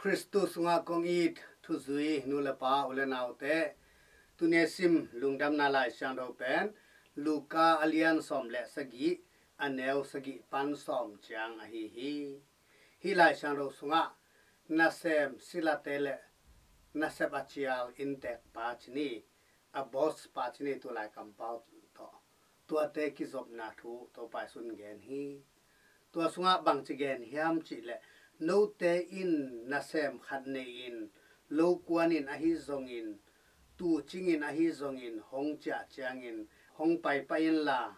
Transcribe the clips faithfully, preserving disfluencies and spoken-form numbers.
Khristu sungah kong it thuzui nu le pa u le naute, tuni a sim lungdamna Lai Siangtho pen Luka a lian sawm le sagih, a neu sagih pan sawm ciang ahi hi. Hih Lai Siangtho sungah nasem silate le nasep a cial inntek pa ci ni, a boss pa ci ni, tu lai kampau tawh tuate kizopna thu Topa Jesuh in gen hi. Tua sungah bangci gen hiam cih leh, note in nasem khat nei-in, lo kuanin ahi zongin, tuucingin ahi zongin, hong ciah ciangin hong paipai inla,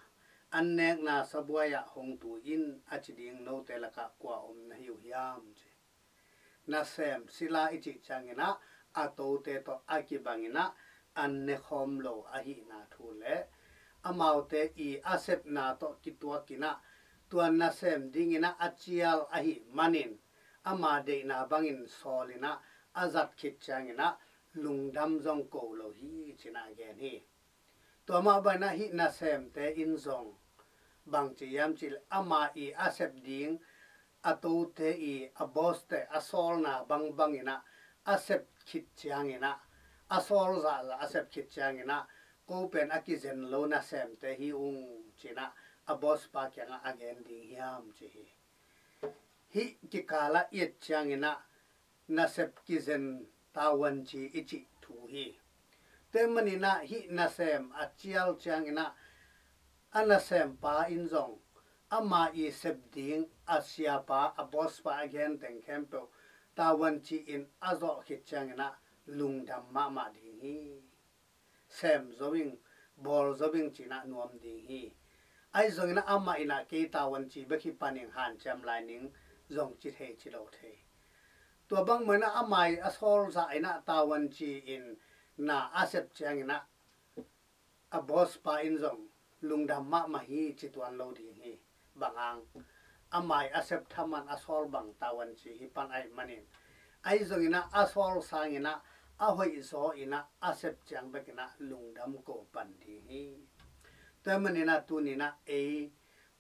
an nekna sabuai-ah hong tu in, a ci ding note lakah kua om na hi uh hiam ci. Nasem sila i cih ciangin ah, a tote tawh a kibangin ah an ne khawm lo ahihna thu le amaute i a sepna tawh kituakin ah, tua nasem dingin ah a cial ahih manin, ama deihna bangin sawlin ah a zat khit ciangin ah lungdam zong ko lo hi ci-in ah gen hi. Tua mah bangin ah hih nasemte in zong bangci hiam cih leh, ama i a sep ding a tote i a boss-te a sawlna bangbangin ah a sep khit ciangin ah, a sawl zahzah a sep khit ciangin ah, ko pen a kizen lo nasemte hi ung ci-in ah a boss pa kiangah a gen ding hiam ci hi. Hih kikalah i et ciangin ah nasep kizen tavuanci i cih thu hi. Tua ahih manin ah hih nasem a cial ciangin ah, a nasempa in zong ama i sep ding a siapa, a boss pa a gen teng khempeuh tavuanci in a zawh khit ciangin ah lungdam mahmah ding hi. Sem zo ing, bawl zo ing ci-in ah nuam ding hi. Ahi zongin ah amah in ah kei tavuanci bek hi pan ing, hanciam lai ning zong ci thei ci lo thei. Tua bang manin ah ama i a sawl zah in ah tavuanci in na a sep ciangin ah a boss pa in zong lungdam mahmah hi ci tuan lo ding hi. Bang hang, ama i a sep thaman a sawl bang tavuanci hi pan ahih manin, ahi zongin ah a sawl sangin ah a hoih zaw in ah a sep ciang bekin ah lungdam ko pan ding hi. Tua ahih manin ah tuni-in ah ei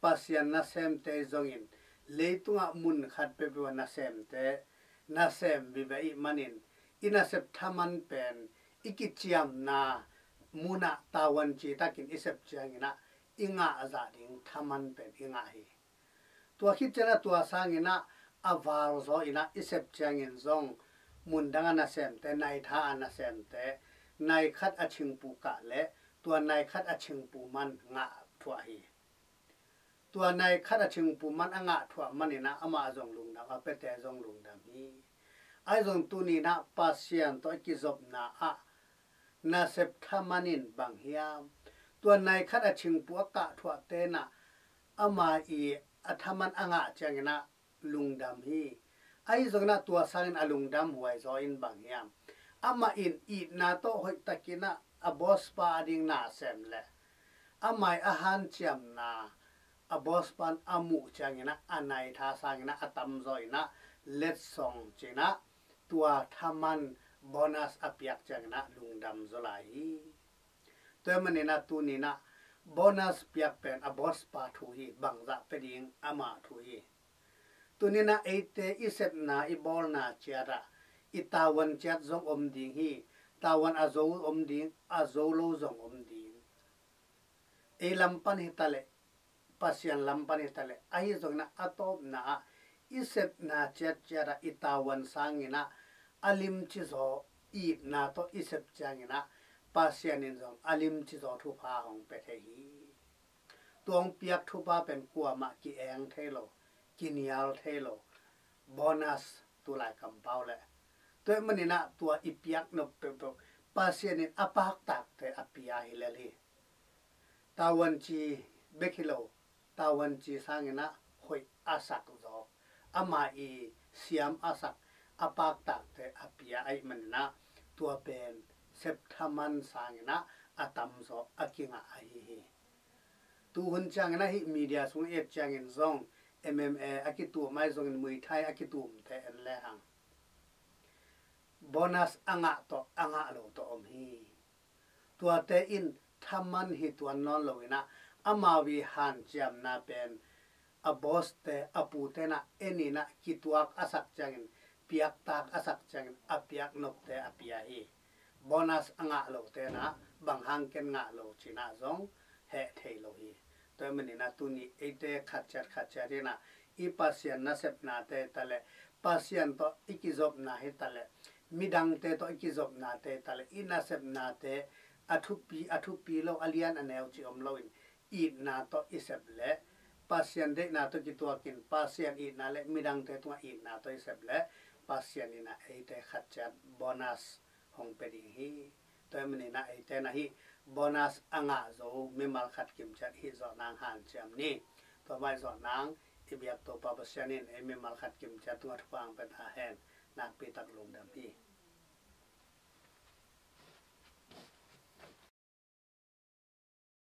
Pasian nasemte zongin leitungah mun khat peuhpeuh ah nasemte, nasem vive i hih manin, i nasep thaman pen i kiciamna munah tavuanci takin i sep ciangin ah i ngah zah ding thaman pen i ngah hi. Tua khit ciangin ah tua sangin ah a val zaw in ah i sep ciangin zong mundang a nasemte, naitha a nasemte, nai khat a cingpu kah leh tua nai khat a cingpu man ngah thuah hi. Tua nai khat a cingpu man a ngah thuah manin ah amah zong lungdam, a piate zong lungdam hi. Ahi zong tuni-in ah Pasian tawh i kizopna ah nasep thaman in bang hiam? Tua nai khat a cingpu a kah thuahte in ah ama i a thaman a ngah ciangin ah lungdam hi. Ahi zongin ah tua sangin a lungdam huai zaw in bang hiam? Amah in itna tawh hoihtakin ah a boss pa a ding na sem leh, ama i a hanciamna a boss pa in a muh ciangin ah a naitha sangin ah a tamzaw in ah letsong ci-in ah tua thaman bonus a piak ciangin ah lungdam zaw lai hi. Tua ahih manin ah tuni-in ah bonus piak pen a boss pa thu hi, bangzah pia ding ama thu hi. Tuni-in ah eite i sepna i bawlna ciat ah i tavuan ciat zong om ding hi. Tavuan a zo om ding, a zo lo zong om ding. Ei lam pan hi ta leh, Pasian lam pan hi ta leh, ahi zongin ah a tawpna ah i sepna ciatciat ah i tavuan sangin ah a limci zaw, itna tawh i sep ciangin ah Pasian in zong a limci zaw thupha hong pia thei hi. Tua hong piak thupha pen kuamah ki-eng thei lo, kinial thei lo. Bonus, tu lai kampau leh. Tua ahih manin ah tua i piak nop peuhpeuh Pasian in a paktakte a pia hi lel hi. Tavuanci bek hi lo, tavuanci sangin ah hoih a sak zaw, ama i siam a sak, a paktakte a pia ahih manin ah tua pen sep thaman sangin ah a tamzaw a kingah ahi hi. Tuhun ciangin ah hih media sung et ciangin zong M M A a kitum, ahi zongin Muay Thai a kitumte en lehang bonus a ngah tawh a ngah lo tawh om hi. Tuate in thaman hi tuan nawn lo in ah, amau i hanciamna pen a boss-te, a pute in ah en in ah kituak a sak ciangin piaktak a sak ciangin a piak nopte a pia hi. Bonus a ngah lote na bang hang ken ngah lo cih na zong heh thei lo hi. Tua ahih manin ah tuni eite khat ciat khat ciat in ah i Pasian nasepnate hi ta leh, Pasian tawh i kizopna hi ta leh, midangte tawh i kizopnate hi ta leh, i nasepnate a thupi, a thupi lo, a lian a neu cih om loin itna tawh i sep leh, Pasian deihna tawh kituakin Pasian itna le midangte tungah itna tawh i sep leh, Pasian in ah eite khat ciat bonus hong pia ding hi. Tua ahih manin ah eite na hih bonus a ngah zo mimal khat kimciat hih zawh nang hanciam ni. Tua mah zawh nang i biak Topa Pasian in ei mimal khat kimciat tungah thupha hong pia ta hen. Nakpi tak lungdam hi.